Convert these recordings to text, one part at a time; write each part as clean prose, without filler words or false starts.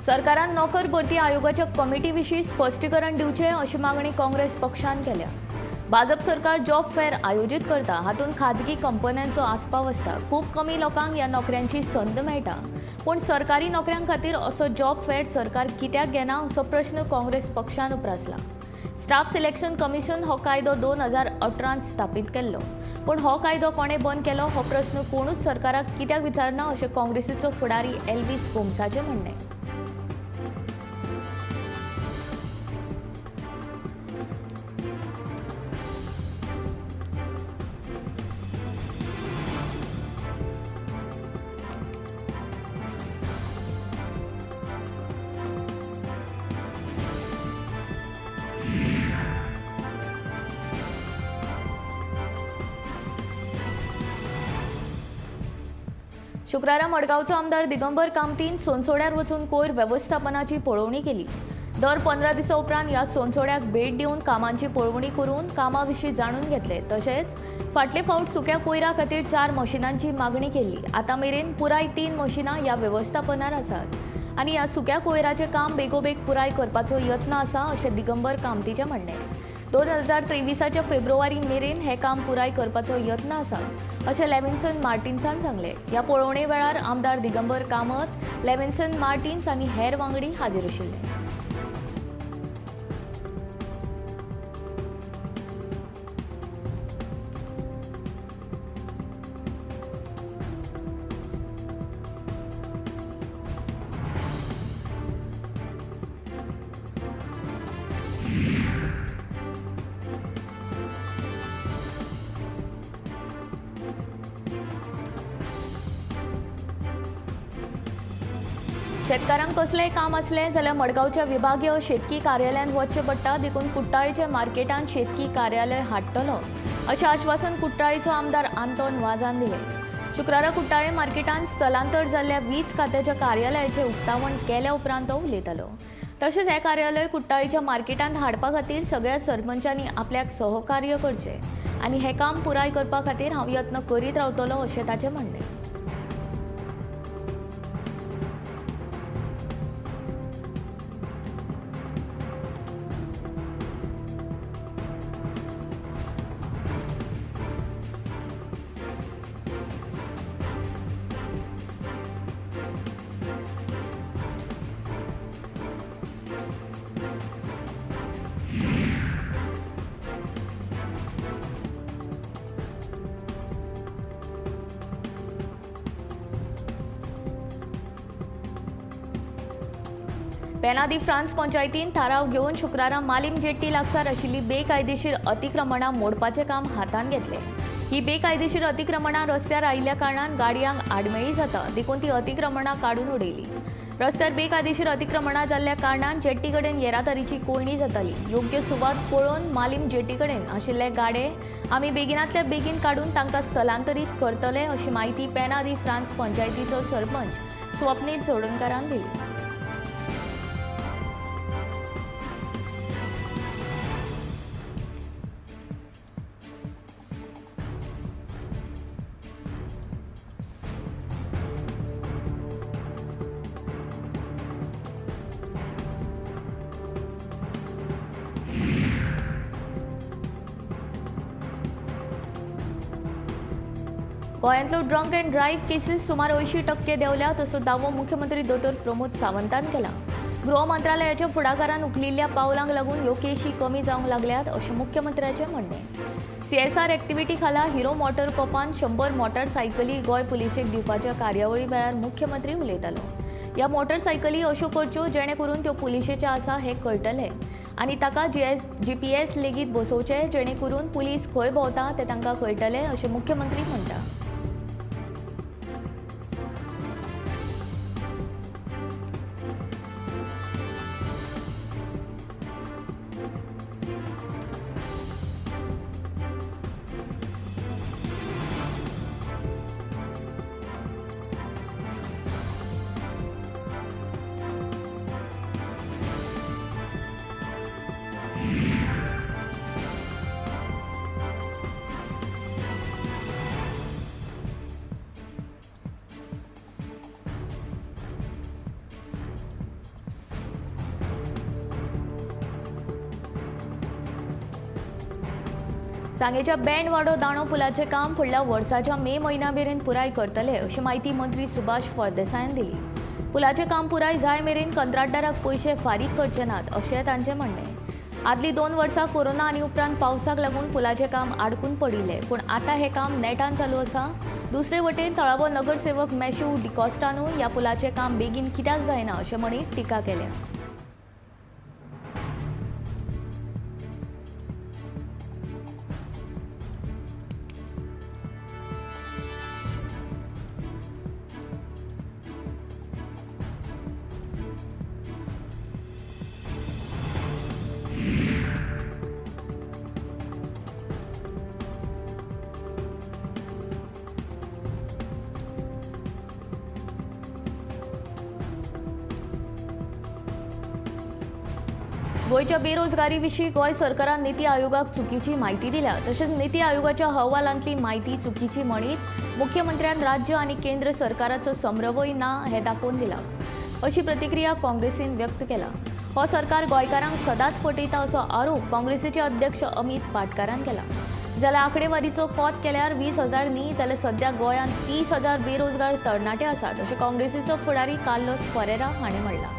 सरकारान नोकर भरती आयोगाच्या कमिटी विशीं स्पश्टीकरण दिवचें अशी मागणी काँग्रेस पक्षान केल्या. भाजप सरकार जॉब फेअर आयोजीत करता, हातूंत खाजगी कंपन्यांचो आस्पाव आसता. खूब कमी लोकांक ह्या नोकऱ्यांची संद मेळटा, पूण सरकारी नोकऱ्यां खातीर असो जॉब फेअर सरकार कित्याक घेना असो प्रश्न काँग्रेस पक्षान उप्रासला. स्टाफ सिलेक्शन कमिशन हो कायदो 2018 स्थापीत केल्लो, पूण हो कायदो कोणें बंद केलो हो प्रश्न कोणूच सरकाराक कित्याक विचारना अशें काँग्रेसीचो फुडारी एल्वीस गोम्साचें म्हणणें. शुक्रारा मडगांवचो आमदार दिगंबर कामतीन सोनसोड्यार वचून कोयर वेवस्थापनाची पळोवणी केली. दर 15 दिसां उपरांत ह्या सोनसोड्याक भेट दिवन कामांची पळोवणी करून कामां विशीं जाणून घेतले. तशेंच फाटले फावट सुक्या कोयरा खातीर 4 मशिनांची मागणी केल्ली. आतां मेरेन पुराय 3 मशिनां ह्या वेवस्थापनार आसात आनी ह्या सुक्या कोयराचें काम बेगोबेग पुराय करपाचो यत्न आसा अशें दिगंबर कामतीचें म्हणणें. 2023 फेब्रुवारी मेरेन हें काम पुराय करपाचो यत्न आसा अशें लेविन्सन मार्टिन्सान सांगलें. ह्या पळोवणे वेळार आमदार दिगंबर कामत, लेविन्सन मार्टिन्स आनी हेर वांगडी हाजीर आशिल्ले. शेतकारांक कसलेंय काम आसलें जाल्यार मडगांवच्या विभागीय शेतकी कार्यालयांत वचचें पडटा, देखून कुट्टाळीच्या मार्केटांत शेतकी कार्यालय हाडटलो अशें आश्वासन कुट्टाळीचो आमदार आंतोन वाजान दिलें. शुक्रारा कुट्टाळे मार्केटांत स्थलांतर जाल्ल्या वीज खात्याच्या कार्यालयाचें उक्तावण केल्या उपरांत तो उलयतालो. तशेंच हें कार्यालय कुट्टाळीच्या मार्केटांत हाडपा खातीर सगळ्या सरपंचांनी आपल्याक सहकार्य करचें आनी हें काम पुराय करपा खातीर हांव यत्न करीत रावतलो अशें ताचें म्हणणें. पेनादी फ्रांस पंचायतीन थाराव घेवन शुक्रारा मालीम जेट्टी लागसार आशिल्ली बेकायदेशीर अतिक्रमणां मोडपाचें काम हातांत घेतलें. ही बेकायदेशीर अतिक्रमणां रस्त्यार आयिल्ल्या कारणान गाडयांक आडमेळी जाता, देखून ती अतिक्रमणां काडून उडयली. रस्त्यार बेकायदेशीर अतिक्रमणां जाल्ल्या कारणान जेट्टी कडेन येरादारीची कोंयडी जाताली. योग्य सुवात पळोवन मालीम जेट्टी कडेन आशिल्ले गाडे आमी बेगिनांतल्या बेगीन काडून तांकां स्थलांतरीत करतले अशी म्हायती पेनादी फ्रांस पंचायतीचो सरपंच स्वप्नील चोडणकारान दिली. गोंयांतलो ड्रंक अँड ड्रायव्ह केसीस सुमार 80% देंवल्यात असो दावो मुख्यमंत्री दोतोर प्रमोद सावंतान केला. गृह मंत्रालयाच्या फुडाकारान उखलिल्ल्या पावलांक लागून ह्यो केशी कमी जावंक लागल्यात अशें मुख्यमंत्र्याचें म्हणणें. सीएसआर एक्टिविटी खाला हिरो मोटर कोपान 100 मोटरसायकली गोंय पुलिशेक दिवपाच्या कार्यावळी वेळार मुख्यमंत्री उलयतालो. ह्या मोटरसायकली अश्यो करच्यो जेणे करून त्यो पुलिशेच्यो आसा हें कळटलें आनी ताका जीपीएस लेगीत बसोवचें जेणे करून पुलीस खंय भोंवता तें तांकां कळटलें अशें मुख्यमंत्री म्हणटा. सांगेच्या बेंडवाडो दाणो पुलाचें काम फुडल्या वर्साच्या मे म्हयन्या मेरेन पुराय करतले अशी म्हायती मंत्री सुभाष फळदेसायान दिली. पुलाचें काम पुराय जाय मेरेन कंत्राटदाराक पयशे फारीक करचे नात अशें तांचें म्हणणें. आदलीं 2 वर्सां कोरोना आनी उपरांत पावसाक लागून पुलाचें काम आडकून पडिल्लें, पूण आतां हें काम नेटान चालू आसा. दुसरे वटेन थळावो नगरसेवक मॅश्यू डिकॉस्टानू ह्या पुलाचें काम बेगीन कित्याक जायना अशें म्हणीत टिका केल्या. गोंयच्या बेरोजगारी विशीं गोंय सरकारान निती आयोगाक चुकीची म्हायती दिल्या. तशेंच निती आयोगाच्या अहवालांतली म्हायती चुकीची म्हणीत मुख्यमंत्र्यान राज्य आनी केंद्र सरकाराचो समरवय ना हें दाखोवन दिलां अशी प्रतिक्रिया काँग्रेसीन व्यक्त केला. हो सरकार गोंयकारांक सदांच फटयता असो आरोप काँग्रेसीचे अध्यक्ष अमित पाटकारान केला. जाल्यार आंकडेवारीचो कोत केल्यार 20,000 न्ही जाल्यार सद्या गोंयांत 30,000 बेरोजगार तरणाटे आसात अशें काँग्रेसीचो फुडारी कार्लोस फरेरा हाणें म्हणलां.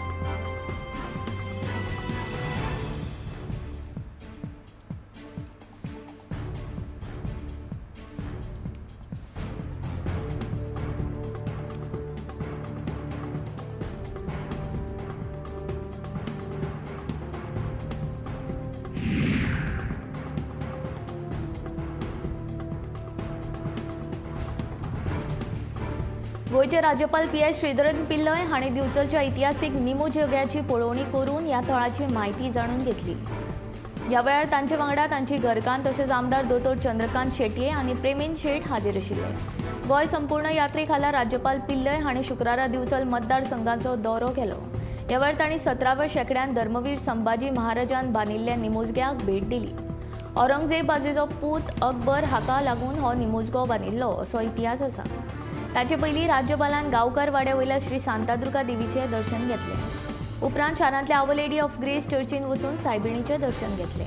गोंयचे राज्यपाल पी.एस. श्रीधरन पिल्लय हांणी दिवचलच्या इतिहासीक निमोजग्याची पळोवणी करून ह्या थळाची म्हायती जाणून घेतली. ह्या वेळार तांचे वांगडा तांची घरकान्न तशेंच आमदार दोतोर चंद्रकांत शेटये आनी प्रेमेन शेट हाजीर आशिल्ले. गोंय संपूर्ण यात्रे खाला राज्यपाल पिल्लय हांणी शुक्रारा दिवचल मतदारसंघाचो दौरो केलो. ह्या वेळार तांणी 17व्या शेंकड्यांत धर्मवीर संभाजी महाराजान बांदिल्ल्या निमोजग्याक भेट दिली. औरंगजेबाचो पूत अकबर हाका लागून हो निमोजगो बांदिल्लो असो इतिहास आसा. ताचे पयलीं राज्यपालान गांवकार वाड्या वयल्या श्री शांतादुर्गा देवीचें दर्शन घेतलें. उपरांत शारांतल्या our lady of grace चर्चीन वचून सायबिणीचें दर्शन घेतलें.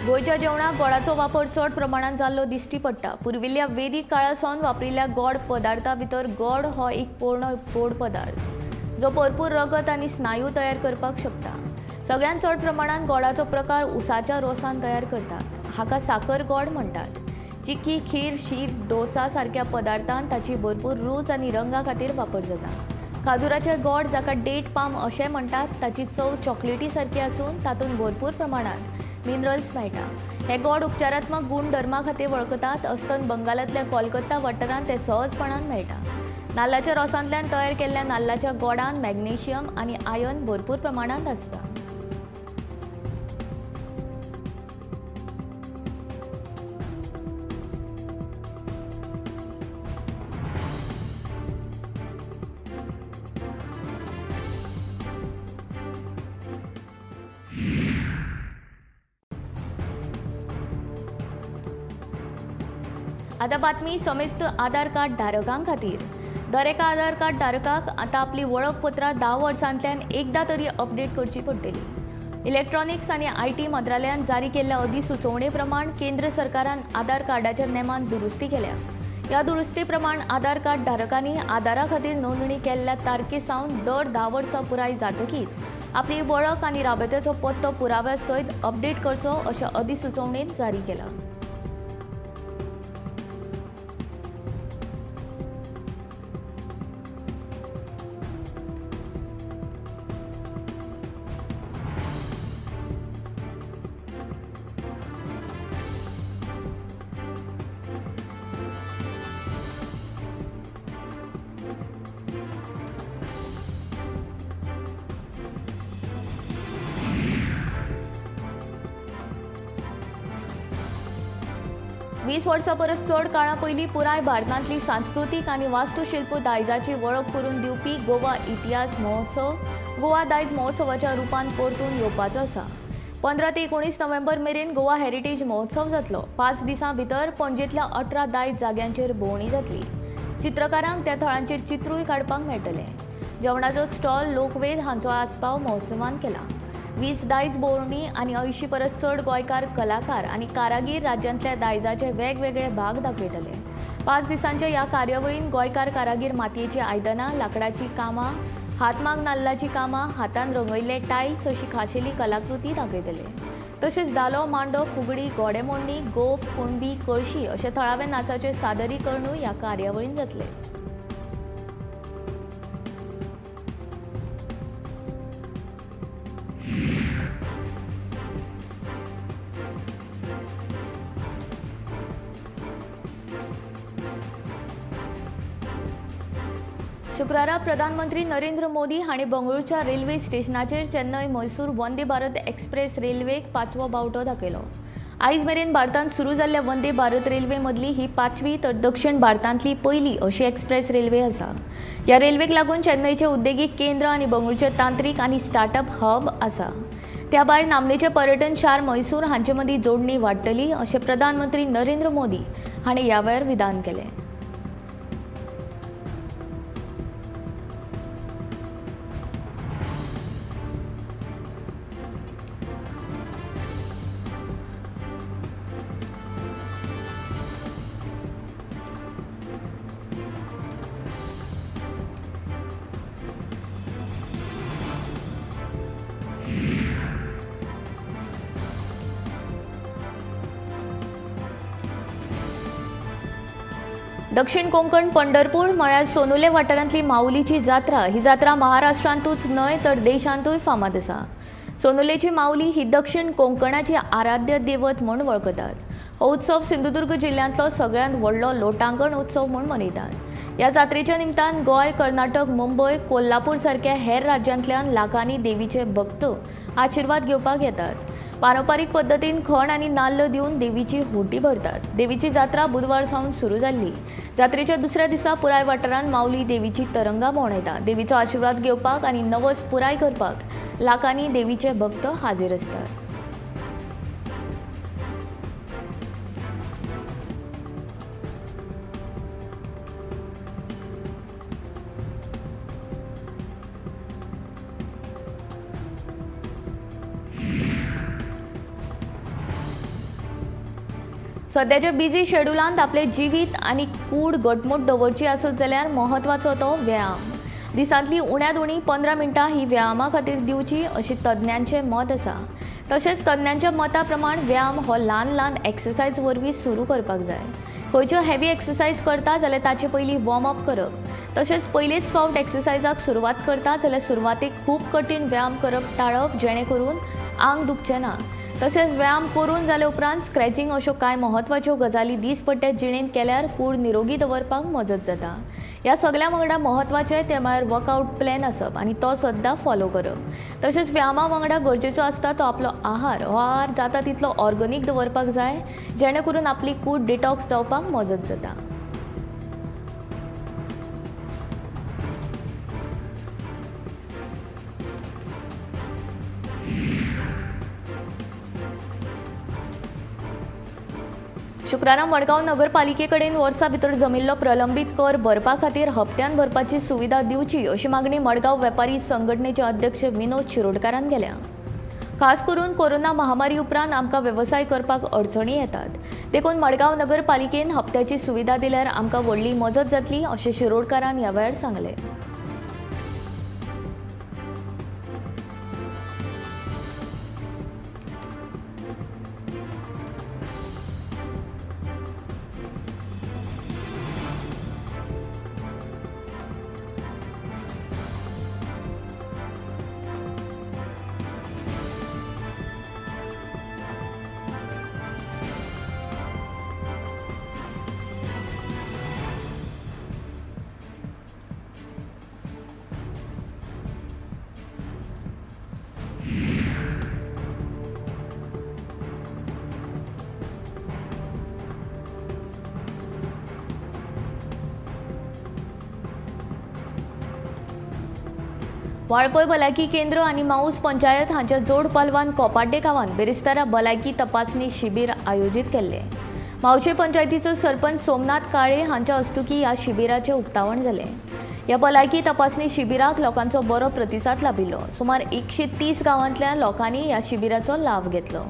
गोंयच्या जेवणाक गोडाचो वापर चड प्रमाणांत जाल्लो दिश्टी पडटा. पुर्विल्ल्या वेदीक काळा सावन वापरिल्ल्या गोड पदार्था भितर गोड हो एक पूर्ण गोड पदार्थ जो भरपूर रगत आनी स्नायू तयार करपाक शकता. सगळ्यांत चड प्रमाणांत गोडाचो प्रकार उसाच्या रोसान तयार करतात. हाका साकर गोड म्हणटात. चिकी, खीर, शीत, डोसा सारक्या पदार्थांत ताची भरपूर रूच आनी रंगा खातीर वापर जाता. काजुराचें गोड जाका डेट पाम अशें म्हणटात ताची चव चॉकलेटी सारकी आसून तातूंत भरपूर प्रमाणांत मिनरल्स मेळटा. हे गोड उपचारात्मक गुणधर्मा खातीर वळखतात. अस्तंत बंगालांतल्या कोलकाता वाठारांत ते सहजपणान मेळटा. नाल्लाच्या रोसांतल्यान तयार केल्ल्या नाल्लाच्या गोडान मॅग्नेशियम आनी आयर्न भरपूर प्रमाणांत आसता. आतां बातमी समेस्त आधार कार्ड धारकां खातीर. दर एका आधार कार्ड धारकाक आतां आपली वळखपत्रां 10 वर्सांतल्यान एकदां तरी अपडेट करची पडटली. इलेक्ट्रॉनिक्स आनी IT मंत्रालयान जारी केल्ल्या अधिसुचोवणे प्रमाण केंद्र सरकारान आधार कार्डाच्या नेमांत दुरुस्ती केल्या. ह्या दुरुस्ती प्रमाण आधार कार्ड धारकांनी आधारा खातीर नोंदणी केल्ल्या तारखे सावन दर 10 वर्सां पुराय जातकीच आपली वळख आनी राबत्याचो पत्तो पुराव्या सयत अपडेट करचो अशें अधिसुचोवणेंत जारी केलां. 20 वर्सां परस चड काळा पयलीं पुराय भारतांतली सांस्कृतीक आनी वास्तुशिल्प दायजाची वळख करून दिवपी गोवा इतिहास महोत्सव गोवा दायज महोत्सवाच्या रुपान परतून येवपाचो आसा. 15 ते 19 नोव्हेंबर मेरेन गोवा हेरिटेज महोत्सव जातलो. 5 दिसां भितर पणजेंतल्या 18 दायज जाग्यांचेर भोंवडी जातली. चित्रकारांक त्या थळांचेर चित्रूय काडपाक मेळटलें. जेवणाचो स्टॉल, लोकवेद हांचो आस्पाव महोत्सवान केला. 20 दायज भोंवडी आनी 80 परस चड गोंयकार कलाकार आनी कारागीर राज्यांतल्या दायजाचे वेगवेगळे भाग दाखयतले. 5 दिसांच्या ह्या कार्यावळीन गोंयकार कारागीर मातयेचीं आयदनां, लांकडाचीं कामां, हातमाग नाल्लाचीं कामां, हातान रंगयल्ले टायल्स अशी खाशेली कलाकृती दाखयतले. तशेंच धालो, मांडो, फुगडी, घोडेमोडणी, गोफ, कुणबी, कळशी अशे थळावे नाचाचे सादरीकरणूय ह्या कार्यावळीन जातले. शुक्रारा प्रधानमंत्री नरेंद्र मोदी हांणी बंगळुरूच्या रेल्वे स्टेशनाचेर चेन्नय म्हैसूर वंदे भारत एक्सप्रेस रेल्वेक 5वो बावटो दाखयलो. आयज मेरेन भारतांत सुरू जाल्ल्या वंदे भारत रेल्वे मदली ही 5वी तर दक्षिण भारतांतली पयली अशी एक्सप्रेस रेल्वे आसा. ह्या रेल्वेक लागून चेन्नयचें उद्देगीक केंद्र आनी बंगळुरूचें तांत्रीक आनी स्टार्टअप हब आसा. त्या भायर नामनेचें पर्यटन शार म्हैसूर हांचे मदीं जोडणी वाडटली अशें प्रधानमंत्री नरेंद्र मोदी हांणी ह्या वेळार विधान केलें. दक्षिण कोंकण पंढरपूर म्हळ्यार सोनुले वाठारांतली माऊलीची जात्रा ही जात्रा महाराष्ट्रांतूच न्हय तर देशांतूय फामाद आसा. सोनुलेची माऊली ही दक्षिण कोंकणाची आराध्य देवत म्हूण वळखतात. हो उत्सव सिंधुदुर्ग जिल्ल्यांतलो सगळ्यांत व्हडलो लोटांगण उत्सव म्हूण मनयतात. ह्या जात्रेच्या निमतान गोंय, कर्नाटक, मुंबय, कोल्हापूर सारक्या हेर राज्यांतल्यान लाखांनी देवीचे भक्त आशिर्वाद घेवपाक येतात. पारंपारीक पद्दतीन खण आनी नाल्ल दिवन देवीची होटी भरतात. देवीची जात्रा बुधवार सावन सुरू जाल्ली. जात्रेच्या दुसऱ्या दिसा पुराय वाठारांत माऊली देवीची तरंगा भोंवडायता. देवीचो आशिर्वाद घेवपाक आनी नवस पुराय करपाक लाखांनी देवीचे भक्त हाजीर आसतात. सद्याच्या बिजी शेड्युलांत आपले जिवीत आनी कूड घटमूट दवरची आसत जाल्यार म्हत्वाचो तो व्यायाम. दिसांतली उण्यांत उणी 15 मिनटां ही व्यायामा खातीर दिवची अशी तज्ञांचें मत आसा. तशेंच तज्ञांच्या मता प्रमाण व्यायाम हो ल्हान ल्हान एक्सरसायज वरवीं सुरू करपाक जाय. खंयच्यो हेवी एक्सरसायज करता जाल्यार ताचे पयलीं वॉर्म अप करप. तशेंच पयलेच फावट एक्सरसायजाक सुरवात करता जाल्यार सुरवातेक खूब कठीण व्यायाम करप टाळप, जेणे करून आंग दुखचें ना. तशेंच व्यायाम करून जाले उपरांत स्ट्रेचिंग अश्यो कांय म्हत्वाच्यो गजाली दीसपट्ट्या जिणेंत केल्यार कूड निरोगी दवरपाक मजत जाता. ह्या सगल्या वांगडा म्हत्वाचें तें म्हळ्यार वर्कआवट प्लॅन आसप आनी तो सद्दां फॉलो करप. तशेंच व्यायामा वांगडा गरजेचो आसता तो आपलो आहार. हो आहार जाता तितलो ऑर्गेनीक दवरपाक जाय, जेणे करून आपली कूड डिटॉक्स जावपाक मजत जाता. शुक्रारा मडगांव नगरपालिके कडेन वर्सा भितर जमिल्लो प्रलंबीत कर भरपा खातीर हप्त्यान भरपाची सुविधा दिवची अशी मागणी मडगांव वेपारी संघटनेचे अध्यक्ष विनोद शिरोडकारान केल्या. खास करून कोरोना महामारी उपरांत आमकां वेवसाय करपाक अडचणी येतात, देखून मडगांव नगरपालिकेन हप्त्याची सुविधा दिल्यार आमकां व्हडली मजत जातली अशें शिरोडकारान ह्या वेळार सांगलें. वाळपय भलायकी केंद्र आनी माऊस पंचायत हांच्या जोड पालवान कोपाड्डे गांवांत बिरेस्तारा भलायकी तपासणी शिबीर आयोजीत केल्लें. म्हावशे पंचायतीचो सरपंच सोमनाथ काळे हांच्या हस्तुकीं ह्या शिबिराचें उक्तावण जालें. ह्या भलायकी तपासणी शिबिराक लोकांचो बरो प्रतिसाद लाबिल्लो. सुमार 130 गांवांतल्या लोकांनी ह्या शिबिराचो लाव घेतलो.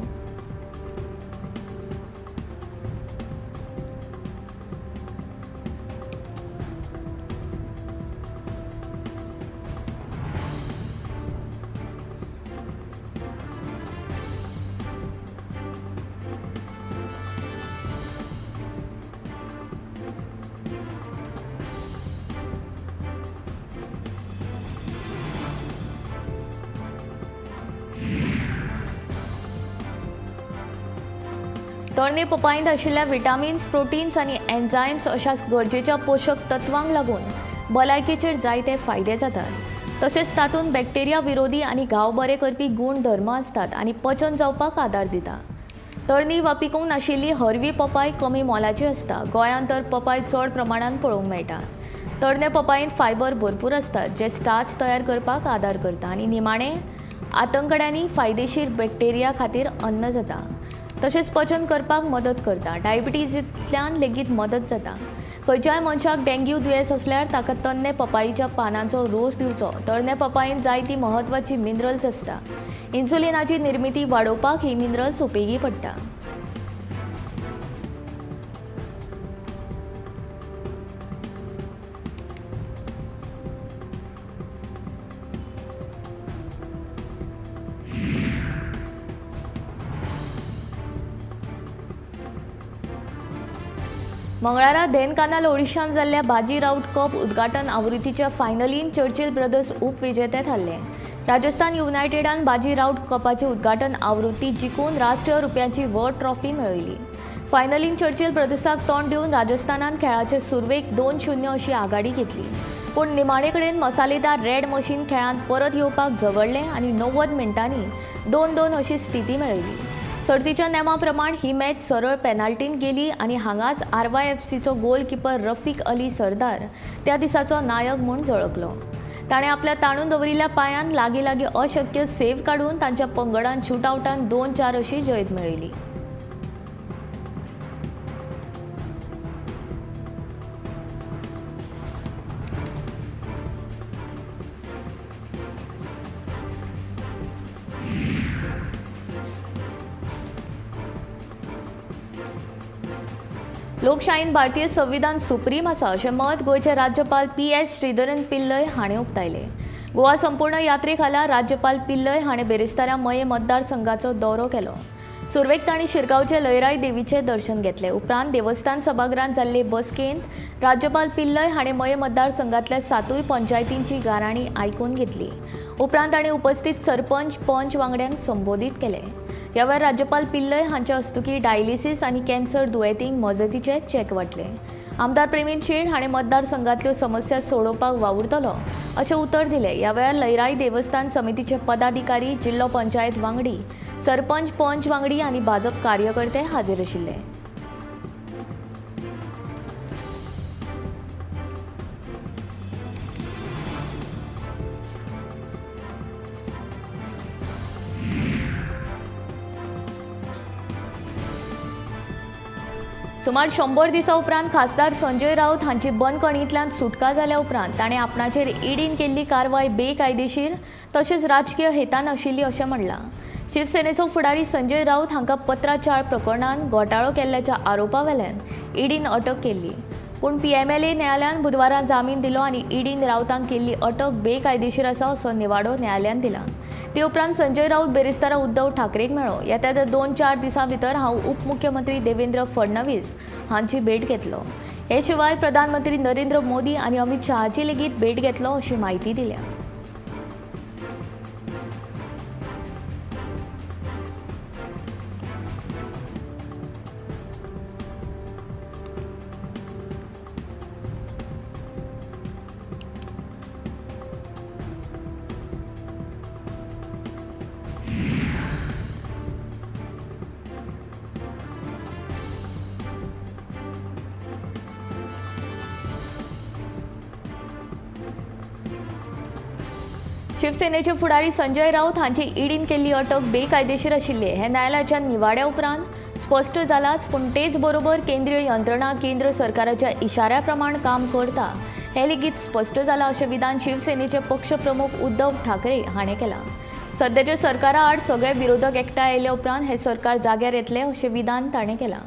तरणे पपायींत आशिल्ल्या विटामिन्स, प्रोटीन्स आनी एन्झायम्स अशा गरजेच्या पोशक तत्वांक लागून भलायकेचेर जायते फायदे जातात. तशेंच तातूंत बॅक्टेरिया विरोधी आनी घाव बरे करपी गूण धर्म आसतात आनी पचन जावपाक आदार दिता. तरणी वा पिकूंक नाशिल्ली हरवी पपाय कमी मोलाची आसता. गोंयांत तर पपाय चड प्रमाणांत पळोवंक मेळटा. तरणे पपायेंत फायबर भरपूर आसतात जे स्टार्च तयार करपाक आदार करता आनी निमाणें आतंकड्यांनी फायदेशीर बॅक्टेरिया खातीर अन्न जाता. तशेंच पचन करपाक मदत करता. डायबिटीजांतल्यान लेगीत मदत जाता. खंयच्याय मनशाक डेंग्यू दुयेंस आसल्यार ताका तन्ने पपायीच्या पानांचो रोस दिवचो. तरणे पपायेंत जायती म्हत्वाची मिनरल्स आसता. इन्सुलिनाची निर्मिती वाडोवपाक ही मिनरल्स उपेगी पडटा. मंगळारा धेनकानाल ओडिशांत जाल्ल्या बाजी राऊत कप उद्घाटन आवृत्तीच्या फायनलींत चर्चिल ब्रदर्स उपविजेते थारले. राजस्थान युनायटेडान बाजी राऊत कपाची उद्घाटन आवृत्ती जिखून राष्ट्रीय रुपयाची व्हड ट्रॉफी मेळयली. फायनलींत चर्चिल ब्रदर्साक तोंड दिवन राजस्थानान खेळाचे सुरवेक 2-0 अशी आघाडी घेतली. पूण निमाणे कडेन मसालेदार रेड मशीन खेळांत परत येवपाक झगडलें आनी 90 मिनटांनी 2-2 अशी स्थिती मेळयली. सर्तीच्या नेमा प्रमाण ही मॅच सरळ पेनाल्टीन गेली आनी हांगाच RYFCचो गोलकिपर रफीक अली सरदार त्या दिसाचो नायक म्हूण झळकलो. ताणें आपल्या ताणून दवरिल्ल्या पांयान लागीं लागीं अशक्य सेव काडून तांच्या पंगडान शूटआवटान 2-4 अशी जैत मेळयली. लोकशाहीन भारतीय संविधान सुप्रीम आसा अशें मत गोंयचे राज्यपाल PS Sreedharan Pillai हाणें उक्तायलें. गोवा संपूर्ण यात्रे खाला राज्यपाल पिल्लय हाणें बेरेस्तारा मये मतदारसंघाचो दौरो केलो. सुरवेक तांणी शिरगांवचे लयराई देवीचें दर्शन घेतलें. उपरांत देवस्थान सभागृहांत जाल्ले बसकेंत राज्यपाल पिल्लय हाणें मये मतदारसंघांतल्या 7 पंचायतींची गाराणी आयकून घेतली. उपरांत तांणी उपस्थित सरपंच पंच वांगड्यांक संबोधीत केलें. ह्या वेळार राज्यपाल पिल्लय हांच्या हस्तुकीं डायलिसीस आनी कॅन्सर दुयेंतींक मजतीचे चॅक वांटले. आमदार प्रेमील शेण हाणें मतदारसंघांतल्यो समस्या सोडोवपाक वावुरतलो अशें उतर दिलें. ह्या वेळार लयराई देवस्थान समितीचे पदाधिकारी, जिल्लो पंचायत वांगडी, सरपंच पंच वांगडी आनी भाजप कार्यकर्ते हाजीर आशिल्ले. सुमार 100 दिसां उपरांत खासदार संजय राऊत हांची बंदखणींतल्यान सुटका जाल्या उपरांत ताणें आपणाचेर ईडीन केल्ली कारवाय बेकायदेशीर तशेंच राजकीय हेतान आशिल्ली अशें म्हणलां. शिवसेनेचो फुडारी संजय राऊत हांकां पत्राचाळ प्रकरणांत घोटाळो केल्ल्याच्या आरोपा वेल्यान ईडीन अटक केल्ली. पूण PMLA न्यायालयान बुधवारा जामीन दिलो आनी ईडीन राऊतांक केल्ली अटक बेकायदेशीर आसा असो निवाडो न्यायालयान दिला. ते उपरांत संजय राऊत बेरेस्तारा उद्धव ठाकरेक मेळ्ळो. येत्या त्या 2-4 दिसां भितर हांव उपमुख्यमंत्री देवेंद्र फडणवीस हांची भेट घेतलो. हे शिवाय प्रधानमंत्री नरेंद्र मोदी आनी अमित शहाची लेगीत भेट घेतलो अशी म्हायती दिल्या. शिवसेनेचे फुडारी संजय राऊत हांची ईडीन केल्ली अटक बेकायदेशीर आशिल्ली हें न्यायालयाच्या निवाड्या उपरांत स्पश्ट जालाच, पूण तेच बरोबर केंद्रीय यंत्रणा केंद्र सरकाराच्या इशाऱ्या प्रमाण काम करता हें लेगीत स्पश्ट जालां अशें विधान शिवसेनेचे पक्षप्रमुख उद्धव ठाकरे हाणें केलां. सद्याच्या सरकारा आड सगळे विरोधक एकठांय आयले उपरांत हें सरकार जाग्यार येतलें अशें विधान ताणें केलां.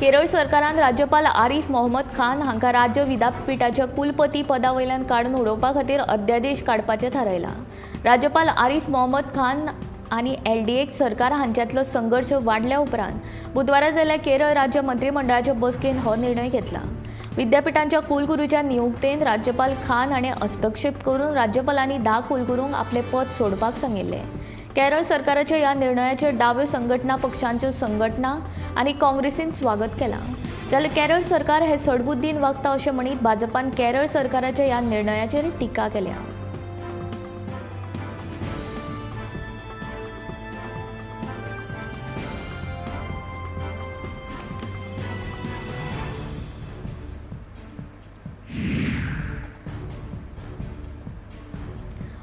केरळ सरकारान राज्यपाल आरिफ मोहम्मद खान हांकां राज्य विद्यापिठाच्या कुलपती पदा वयल्यान काडून उडोवपा खातीर अध्यादेश काडपाचें थारायलां. राज्यपाल आरिफ मोहम्मद खान आनी एलडीएफ सरकार हांच्यांतलो संघर्श वाडल्या उपरांत बुधवारा जाल्ल्या केरळ राज्य मंत्रीमंडळाचे बसकेंत हो निर्णय घेतला. विद्यापिठांच्या कुलगुरूच्या नियुक्तेंत राज्यपाल खान हाणें हस्तक्षेप करून राज्यपालांनी 10 कुलगुरूंक आपलें पद सोडपाक सांगिल्लें. केरळ सरकाराच्या ह्या निर्णयाचेर डाव्यो संघटना, पक्षांच्यो संघटना आनी काँग्रेसीन स्वागत केलां. जाल्यार केरळ सरकार हे सडबुद्दीन वागता अशें म्हणीत भाजपान केरळ सरकाराच्या ह्या निर्णयाचेर टिका केल्या.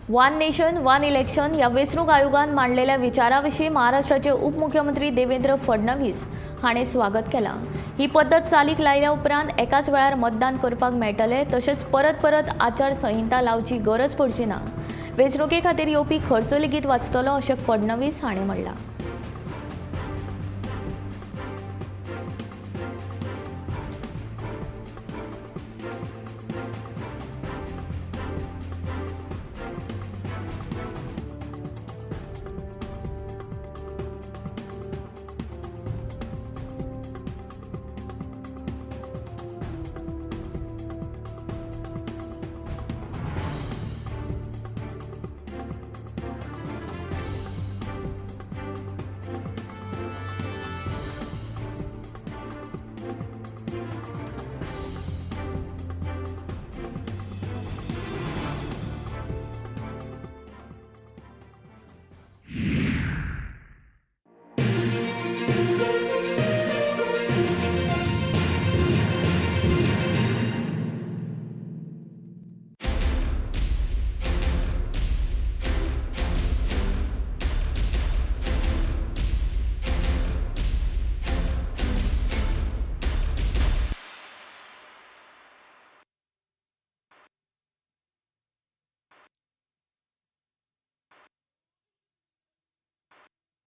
वन नेशन वन इलेक्शन ह्या वेंचणूक आयोगान मांडलेल्या विचारा विशीं महाराष्ट्राचे उपमुख्यमंत्री देवेंद्र फडणवीस हाणें स्वागत केलां. ही पद्दत चालीक लायल्या उपरांत एकाच वेळार मतदान करपाक मेळटलें, तशेंच परत परत आचारसंहिता लावची गरज पडची ना. वेंचणुके खातीर येवपी खर्च लेगीत वाचतलो अशें फडणवीस हाणें म्हणलां.